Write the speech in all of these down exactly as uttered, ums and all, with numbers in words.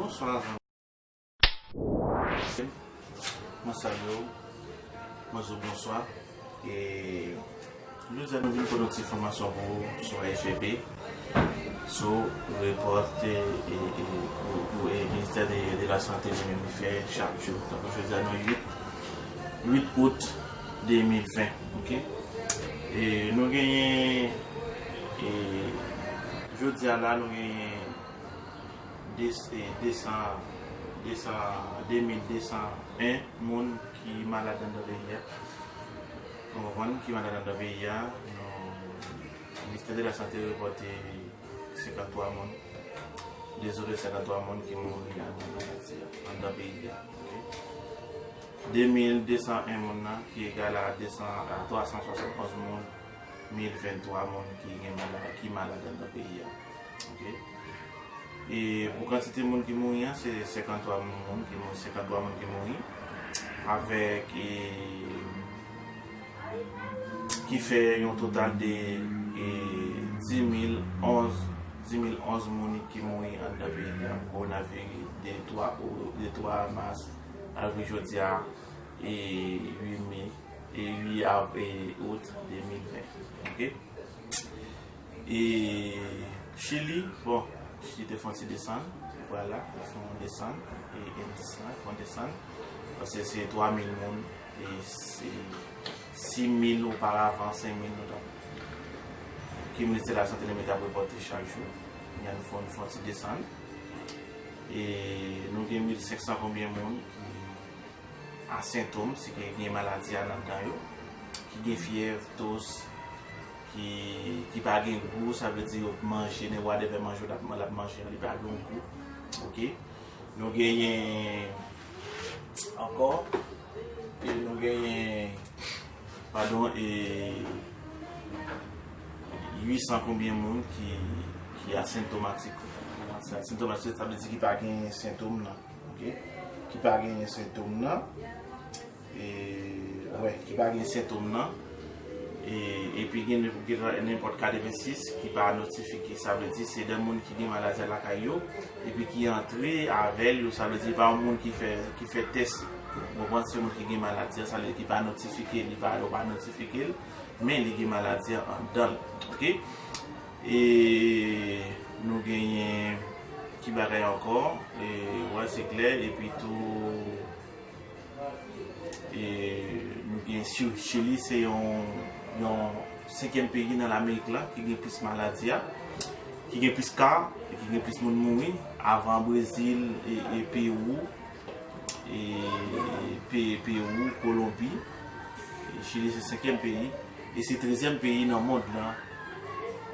Bonswa, zanmi. Mwen salye w. Mwen di w bonswa. E jodi a nou vin pote yon ti enfòmasyon pou ou sou A F P, sou repòt, e, e, e, pou, pou, e, Ministè de, de la Sante li menm li fè chak jou. Tankou jodi a nou uit, uit out de mil ven, oke? E nou genyen, e jodi a la, nou genyen de, e, de san, de san, de mil de san en moun ki malad anndan peyi a. Ou konprann? Ki malad anndan peyi a. Nou, Ministè de la Sante repòte senkanntwa moun. Dezole, senkanntwa moun ki mouri anndan peyi a, anndan peyi a. Oke? De mil de san en moun nan, ki egal a de san, a twa san swasann onz moun, mil venntwa moun ki gen malad, ki malad anndan peyi a. Oke? E pou kantite moun ki mouri an, se senkanntwa moun ki mouri, senkanntwa moun ki mouri, avèk, e, ki fè yon total de, e, dis mil onz, dis mil onz moun ki mouri anndan peyi a, kowonaviris, de twa, de twa mas al rive jodi a, e, uit me, e, uit av-, e, out de mil ven. Oke? E Chili, bon, Chili te fè yon ti desann, vwala, te fè yon desann, e endis lan, fè yon desann, paske se twa mil moun, e se sis mil oparavan, senk mil nou t ap. Ki Ministè Lasante li menm t ap repòte chak jou. Yè nou fè, nou fè yon ti desann. E nou gen mil senk san konbyen moun ki a sentòm, se ki gen maladi a nan dan yo, ki gen fyèv, tos, ki, ki pa gen gou, sa vle di yo manje, nenpòt manje w ap, l ap manje an, li pa gen gou. Oke? Nou genyen ankò, e nou genyen, padon, e uit san konbyen moun ki, ki asentomatik. Asentomatik, sa vle di ki pa gen sentòm nan. Oke? Ki pa genyen sentòm nan. E, wè, ki pa gen sentòm nan. E, epi gen, gen nenpòt katrevensis ki pa notifike. Sa vle di se de moun ki gen maladi a lakay yo, epi ki antre avè l yo, sa vle di pa yon moun ki fè, ki fè tès. Ou konprann? Se moun ki gen maladi a, sa vle di ki pa notifike, li pa, yo pa notifike l, men li gen maladi a anndan l. Oke? E nou genyen ki bagay ankò? E, wè, se klè, epi tou, e nou gen Chi-, Chili, se yon, yon senkyèm peyi nan Lamerik la ki gen plis maladi a, ki gen plis ka, e ki gen plis moun mouri, avan Brezil e, e Pewou, e Pe-, Pewou, Kolonbi. E Chili se senkyèm peyi, e se trezyèm peyi nan mond lan,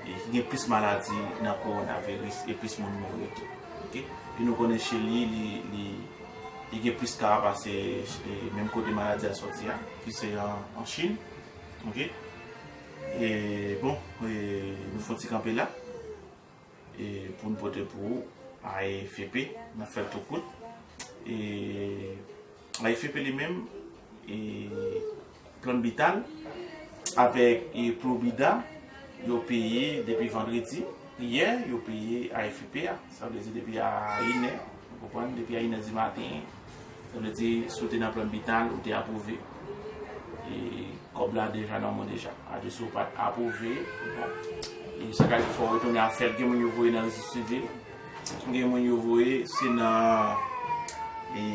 e ki gen plis maladi nan kowonaviris e plis moun mouri tou. Oke? E nou konnen Chili, li, li, li gen plis ka pase, e, menm kote maladi a sòti a, ki se an, an Chin. Oke? E, bon, e, nou fè yon ti kanpe la, e, pou n pote pou ou, A F P, n ap fè l tou kout. E, A F P li menm, e, Plan Vital avèk, e, Provida, yo peye depi vandredi. Yè, yo peye A F P a. Sa vle di depi a inè, ou konprann, depi a inè di maten, sa vle di si w te nan Plan Vital, ou te apwouve. E kòb la deja nan men w deja. Alò si w pa t apwouve, bon, e sa ka fè w retounen ap fè l. Gen moun yo voye nan rejis sivil, gen moun yo voye, se nan, e,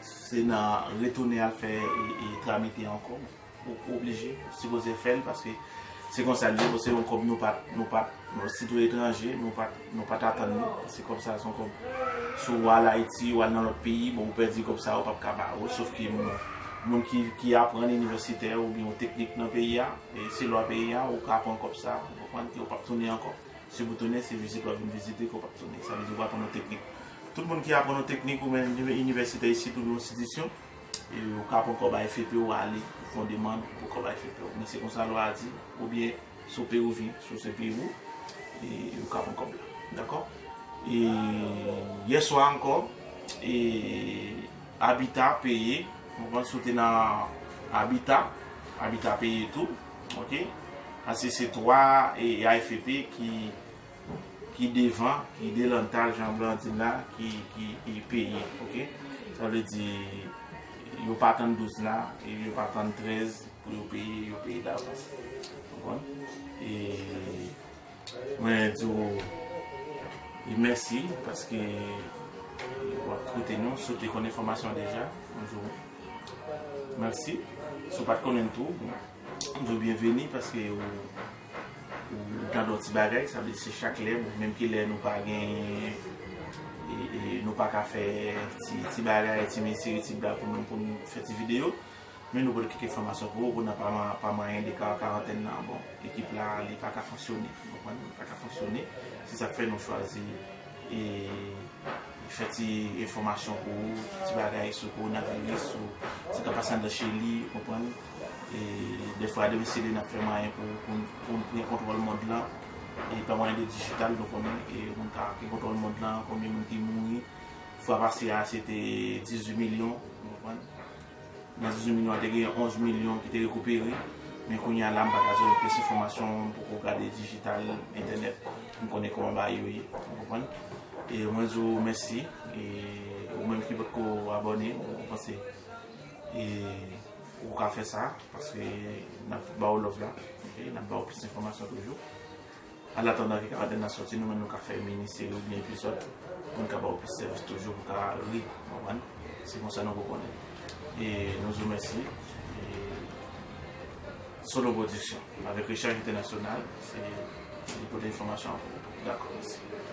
se nan retounen al fè, e, e tramite ankò. Ou, ou oblije, ou sipoze fè l, paske se konsa l ye, se yon kòb nou pa t, nou pa t, nou, sitou etranje, nou pa t, nou pa t atann li, paske kòb sa se yon kòb, si w al Ayiti, w al nan lòt peyi, bon, ou pèdi kòb sa, yo p ap ka ba ou, sòf ke moun, moun ki, ki aprann inivèsitè oubyen yon teknik nan peyi a, e se lwa peyi a, ou ka pran kòb sa, ou konprann ke ou p ap tounen ankò. Si w tounen, se vizit w ap vin vizite, ke w p ap tounen. Sa vle di ou pral pran yon teknik. Tout moun ki aprann yon teknik, oubyen inivèsitè isit, oubyen yon enstitisyon, e ou ka pran kòb A F P w ale, ou fè yon demann pou kòb A F P w. Men se konsa lwa a di, oubyen si w Perivyen, si w se Perou, e ou ka pran kòb la. Dakò? E yè swa ankò, e Abita peye, ou konprann, si w te nan Abita, Abita peye tou, oke? Paske se twa, e, A F P ki, ki devan, ki delantal, jan blan di la, ki, ki, ki peye, oke? Sa vle di, yo pa tann douz la, e yo pa tann trèz pou yo peye, yo peye davans. Konprann? E mwen di w mèsi paske w ap koute nou, si w te konn enfòmasyon deja, mwen di w mèsi. Si w pa t konnen l tou, m di w byenveni paske ou, ou tande yon ti bagay, sa vle di se chak lè, menm ki lè nou pa gen, e, e, nou pa ka fè ti, ti bagay, ti mesye, ti blag pou nou, pou nou fè ti videyo. Men nou pote kèk enfòmasyon pou ou, pou n pa man-, pa manyen de ka-, karantèn nan. Bon, ekip la, li pa ka fonksyone, ou konprann? Li pa ka fonksyone. Se sa k fè nou chwazi e fè ti enfòmasyon pou ou, ti bagay sou kowonaviris, sou sa k ap pase anndan Chili, ou konprann? E dèfwa, demen se li n ap fè manyen pou, pou, pou n pran kontwòl mond lan. E pa manyen de dijital, nou konnen, e moun ka pran kontwòl mond lan, konbyen moun ki mouri. Fwa pase a, se te dizuit milyon, ou konprann? Nan dizuit milyon an, te gen onz milyon ki te rekipere, men kounye a la, m pa ka di w plis enfòmasyon, m poko gade dijital, entènèt, m konnen kòman bagay yo ye, ou konprann? E mwen di w mèsi, e ou menm ki potko abòne, mwen panse, e ou ka fè sa, paske n ap ba w love la, oke? N ap ba w plis enfòmasyon toujou. An atandan ke karantèn nan soti, nou menm nou ka fè mini seri oubyen epizòd pou n ka ba w plis sèvis toujou, pou w ka ri, w konprann? Se konsa nou rekonnen. E nou di w mèsi. E Solo Production, avèk Rechèch Entènasyonal, se li pote enfòmasyon an pou ou. Dakò, mèsi.